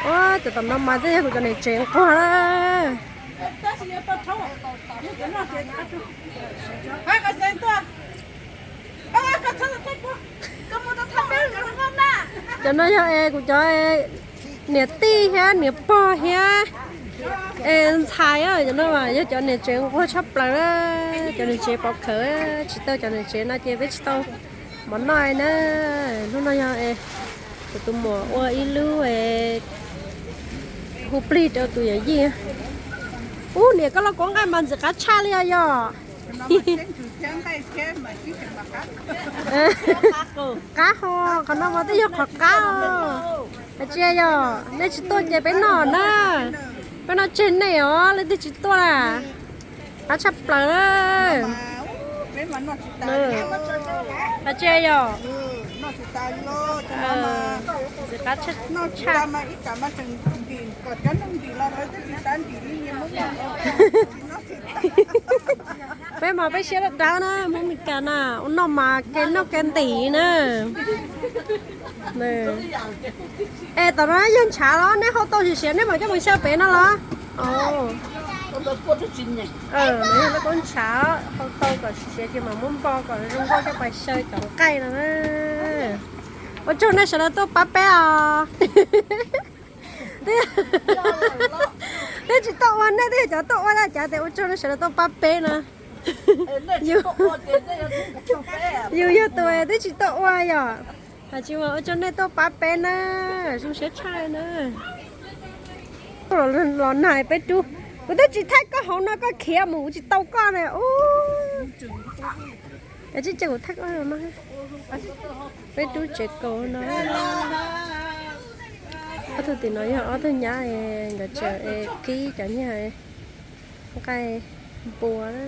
Ua, cov tom no mas twb yog kuv cov niam tsev nquag na. Cov no yog es kuv cov niam tij thiab niam pog thiab es ntxhais, cov no mas yog cov niam tsev nquag tshaj plaws. Cov niam tsev pov khawv, tsis tau cov niam tsev no ces peb tsis tau mov noj na. Hnub no yog kuv tus muam ua ib lub hu plig rau tus yawm yij. Ub, niam, koj los kuab nqaij mas ntxim qab tshaj li os yog. Qab ho, qhov no mas twb yog qhov qab os. Hais tsis yog nej tsis tuaj ces peb noj na. Peb noj tseg nej os, leej twg tsis tuaj na. Qab tshaj plaws. Hais tsis yog. Ntxim qab tshaj. Peb mas peb siab dawb dawb na, Hmoob Meskas na, ua noj mas kev noj kev ntim na. Es tom no yog ntshav los nej hau tau siav siav nej mam coj mus xyaw pem no los? Yog lub koob ntshav hau tau kom siav siav ces mam muab npo kom zoo nkauj coj pais xyaw cov nqaij no na. Ua tsaug nej sawv daws tuaj pab peb os. Twb tsis tuaj ua, nej twb yog cov tuaj ua, cas tias ua tsaug nej sawv daws tuaj pab peb no. Yus yog tus twb tsis tuaj ua yom. Hais tsis ua, ua tsaug nej tuaj pab peb na, zoo siab tshaj na. Los nag peb rub, kuv twb tsis thaij koj hauv no koj khiav mus kuv tsis tau koj na. Ub, ces kuv thaij koj no. Peb rub tsev kaus no. Ob tug tim no yog ob tug nyab, nkawd tseem kib cov nyiaj nqaij npua na.